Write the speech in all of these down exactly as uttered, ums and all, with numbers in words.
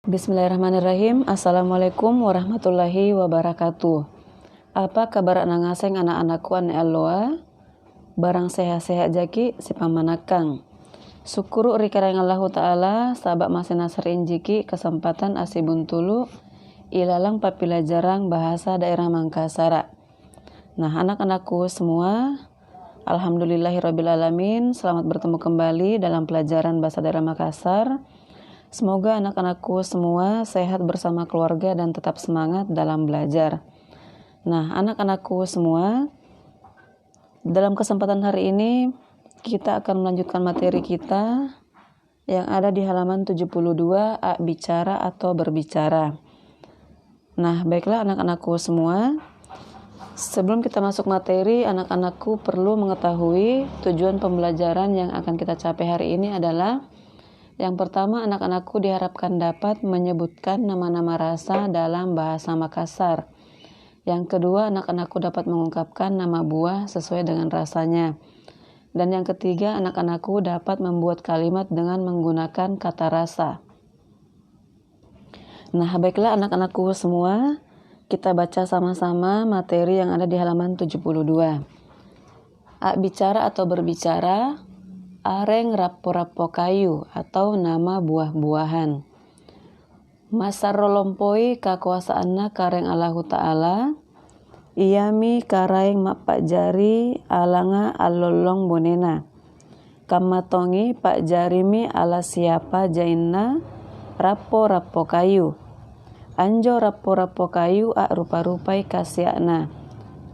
Bismillahirrahmanirrahim. Assalamualaikum warahmatullahi wabarakatuh. Apa kabara'na ngaseng ana'-anakku anne alloa? Barang seha'-seha' jaki' sipammanakkang. Sukkuru' ri Karaeng Allahu Ta'ala, saba' mase Nasare injiki' kesempatan assibuntulu' ilalang pappilajarang bahasa daerah Mangkasara'. Nah, anak-anakku semua, alhamdulillahirabbil alamin, selamat bertemu kembali dalam pelajaran Bahasa Daerah Makassar. Semoga anak-anakku semua sehat bersama keluarga dan tetap semangat dalam belajar. Nah, anak-anakku semua, dalam kesempatan hari ini kita akan melanjutkan materi kita yang ada di halaman tujuh puluh dua, A, bicara atau berbicara. Nah, baiklah anak-anakku semua, sebelum kita masuk materi, anak-anakku perlu mengetahui tujuan pembelajaran yang akan kita capai hari ini adalah, yang pertama, anak-anakku diharapkan dapat menyebutkan nama-nama rasa dalam bahasa Makassar. Yang kedua, anak-anakku dapat mengungkapkan nama buah sesuai dengan rasanya. Dan yang ketiga, anak-anakku dapat membuat kalimat dengan menggunakan kata rasa. Nah, baiklah anak-anakku semua, kita baca sama-sama materi yang ada di halaman tujuh puluh dua. A, bicara atau berbicara, areng rappo-rappo kayu atau nama buah-buahan. Massarro lompoi kakoasanna Karaeng Allahu Ta'ala, iami Karaeng mappa'jari alanga allollong bonena. Kamma tongi pa'jarimi ala siapa jainna rappo-rappo kayu. Anjo rappo-rappo kayu a'rupa-rupai kasia'na.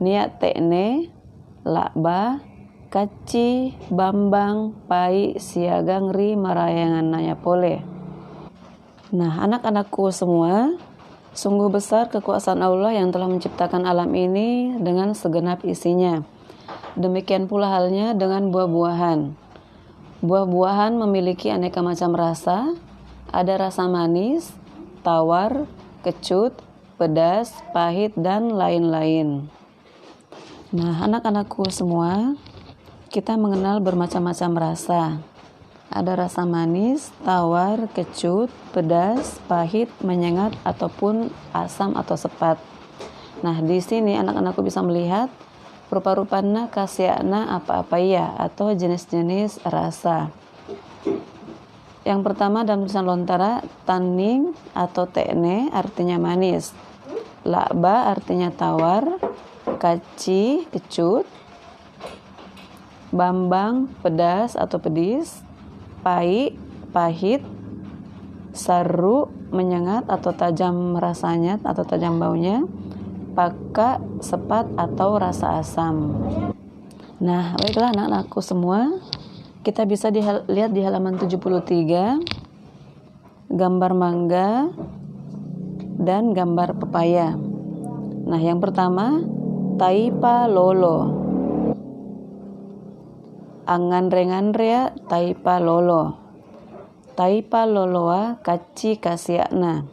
Nia' te'ne, la'ba, kacci, bambang, pai', siagang ri maraengannaya pole. Nah, anak-anakku semua, sungguh besar kekuasaan Allah yang telah menciptakan alam ini dengan segenap isinya. Demikian pula halnya dengan buah-buahan. Buah-buahan memiliki aneka macam rasa, ada rasa manis, tawar, kecut, pedas, pahit, dan lain-lain. Nah, anak-anakku semua, kita mengenal bermacam-macam rasa. Ada rasa manis, tawar, kecut, pedas, pahit, menyengat, ataupun asam atau sepat. Nah, di sini anak-anakku bisa melihat rupa-rupanna kasia'na apa-apa ia atau jenis-jenis rasa. Yang pertama dalam tulisan lontara, tanning atau te'ne artinya manis. La'ba artinya tawar, kacci, kecut, bambang, pedas atau pedis, pai', pahit, sarru, menyengat atau tajam rasanya atau tajam baunya, pakka, sepat atau rasa asam. Nah, baiklah anak-anakku semua, kita bisa di hal-, lihat di halaman tujuh puluh tiga, gambar mangga dan gambar pepaya. Nah, yang pertama, taipa lolo. Angnganre-nganrea taipa lolo. Taipa loloa kacci kasia'na.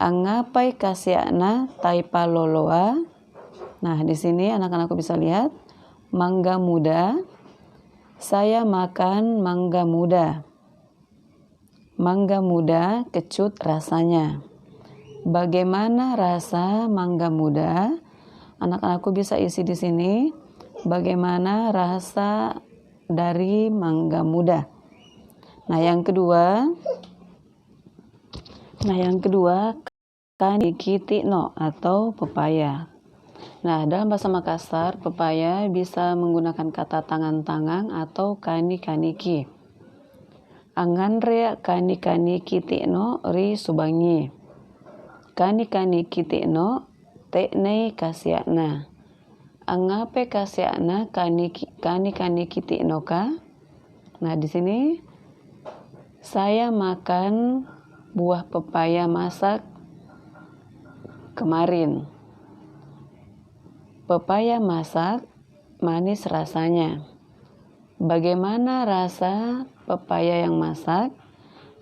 Angngapai kasia'na taipa loloa? Nah, di sini anak-anakku bisa lihat, mangga muda. Saya makan mangga muda. Mangga muda kecut rasanya. Bagaimana rasa mangga muda? Anak-anakku bisa isi di sini, bagaimana rasa dari mangga muda. Nah, yang kedua, nah, yang kedua, kani kiti'no atau pepaya. Nah, dalam bahasa Makassar, pepaya bisa menggunakan kata tangang-tangang atau kani-kaniki. Angnganrea kani-kani kiti'no ri subangngi. Kani-kani kiti'no te'nei kasia'na. Angngapai kasia'na kani-, kani-kani kiti'noka? Nah, di sini saya makan buah pepaya masak kemarin. Pepaya masak manis rasanya. Bagaimana rasa pepaya yang masak?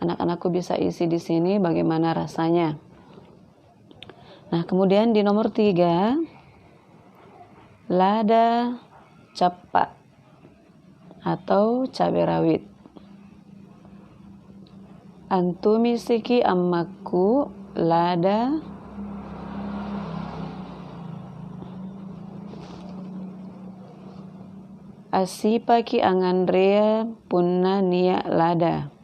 Anak-anakku bisa isi di sini bagaimana rasanya. Nah, kemudian di nomor tiga, lada cappa atau cabai rawit. Antumisiki ammakku lada, assipaki anganrea punna nia' lada.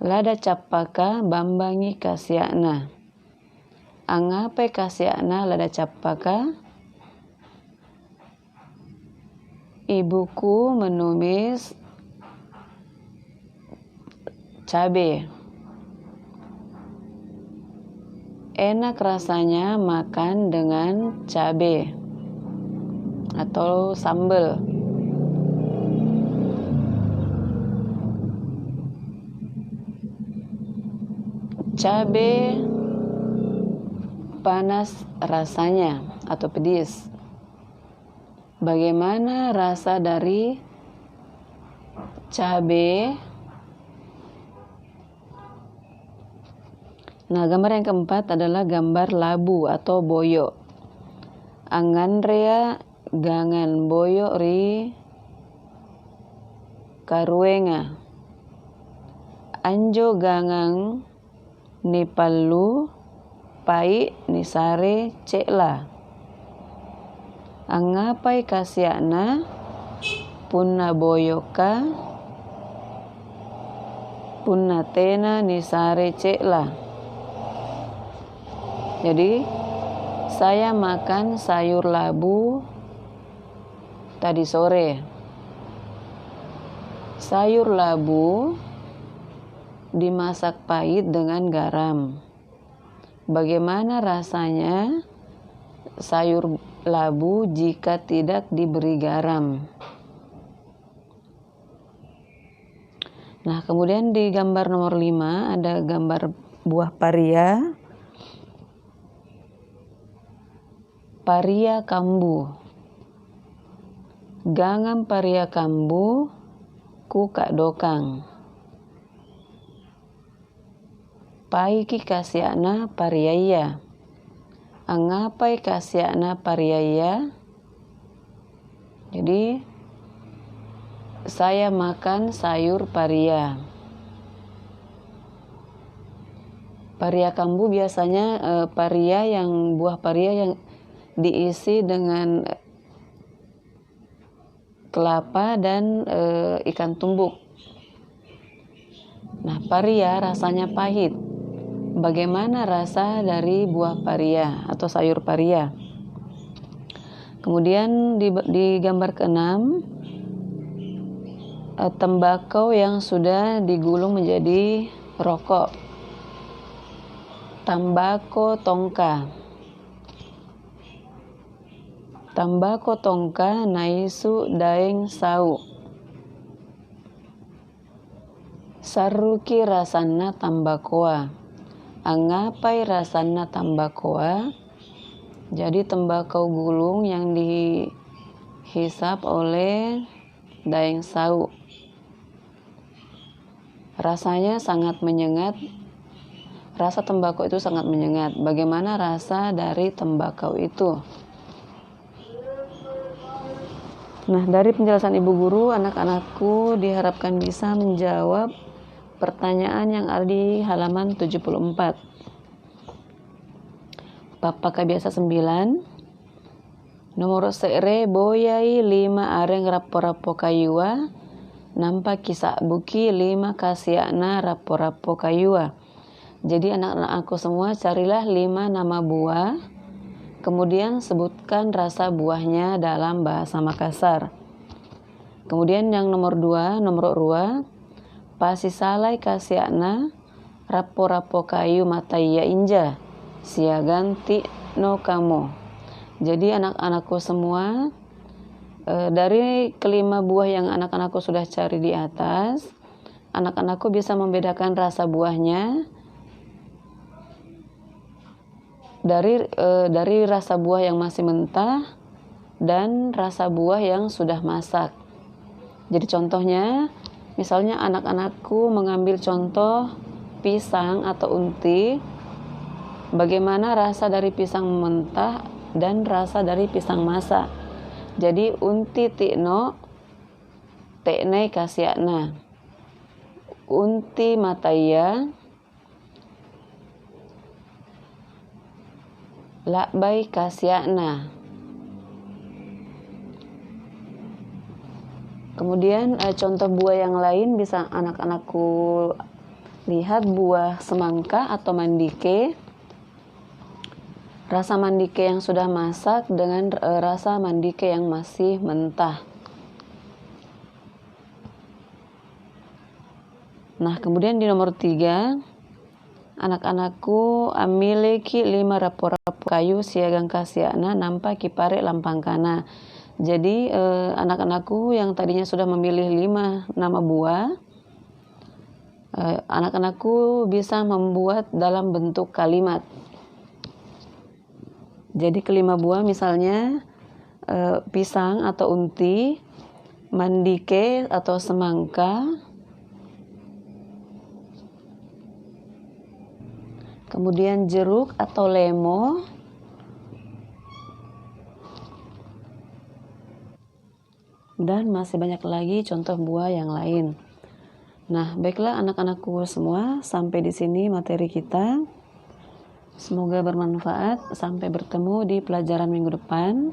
Lada cappaka bambangi kasia'na. Angngapai kasia'na lada cappaka? Ibuku menumis cabe. Enak rasanya makan dengan cabe atau sambel. Cabe panas rasanya atau pedis. Bagaimana rasa dari cabe? Nah, gambar yang keempat adalah gambar labu atau boyo. Angnganrea gangang boyo ri karuenga. Anjo gangang nipallu, pai' nisare ce'la. Angngapai kasia'na punna boyoka, punna tena nisare ce'la? Jadi, saya makan sayur labu tadi sore. Sayur labu dimasak pahit dengan garam. Bagaimana rasanya sayur labu jika tidak diberi garam? Nah, kemudian di gambar nomor lima ada gambar buah paria. Paria kambu. Gangang paria kambu kuka'dokang. Paiki kasia'na pariaya. Angngapai kasia'na pariaya? Jadi, saya makan sayur paria. Paria kambu biasanya, eh, paria yang, buah paria yang diisi dengan kelapa dan, eh, ikan tumbuk. Nah, paria rasanya pahit. Bagaimana rasa dari buah paria atau sayur paria? Kemudian di, di gambar keenam, eh, tembakau yang sudah digulung menjadi rokok. Tambako tongka. Tambako tongka naisu daeng sau'. Sarruki rasanna tambakoa. Angngapai rasanna tambakoa? Jadi, tembakau gulung yang dihisap oleh daeng sau'. Rasanya sangat menyengat. Rasa tembakau itu sangat menyengat. Bagaimana rasa dari tembakau itu? Nah, dari penjelasan Ibu Guru, anak-anakku diharapkan bisa menjawab pertanyaan yang ada di halaman tujuh puluh empat. Pappa kabiasa sembilan. Nomoro se're, boyai lima areng rappo-rappo kayua, nampa kisa'buki lima kasia'na rappo-rappo kayua. Jadi, anak-anakku semua, carilah lima nama buah, kemudian sebutkan rasa buahnya dalam bahasa Makassar. Kemudian yang nomor dua, nomor rua, pasisalai kasia'na rappo-rappo kayu mataya inja siagang ti'nokamo. Jadi, anak-anakku semua, eh, dari kelima buah yang anak-anakku sudah cari di atas, anak-anakku bisa membedakan rasa buahnya dari, eh, dari rasa buah yang masih mentah dan rasa buah yang sudah masak. Jadi, contohnya, misalnya anak-anakku mengambil contoh pisang atau unti, bagaimana rasa dari pisang mentah dan rasa dari pisang masak. Jadi, unti ti'no, te'nai kasia'na. unti mataya, la'bai kasia'na. Kemudian, eh, contoh buah yang lain bisa anak-anakku lihat, buah semangka atau mandike. Rasa mandike yang sudah masak dengan, eh, rasa mandike yang masih mentah. Nah, kemudian di nomor tiga, anak-anakku ammiliki lima rapo-rapo kayu siagang kasia'na, nampa kipare' lampangkana. Jadi, eh, anak-anakku yang tadinya sudah memilih lima nama buah, eh, anak-anakku bisa membuat dalam bentuk kalimat. Jadi kelima buah misalnya, eh, pisang atau unti, mandike atau semangka, kemudian jeruk atau lemo, dan masih banyak lagi contoh buah yang lain. Nah, baiklah anak-anakku semua, sampai di sini materi kita. Semoga bermanfaat. Sampai bertemu di pelajaran minggu depan.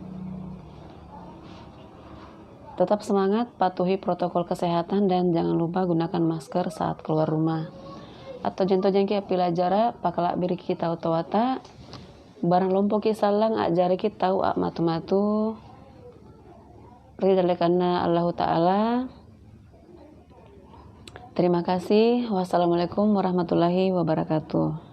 Tetap semangat, patuhi protokol kesehatan, dan jangan lupa gunakan masker saat keluar rumah. Atau janto jangki appilajara, pakala'biriki tau toata, barang lompoki sallang a'jaraki tau a'matu-matu ri dallekanna Allahu Ta'ala. Terima kasih. Wassalamualaikum warahmatullahi wabarakatuh.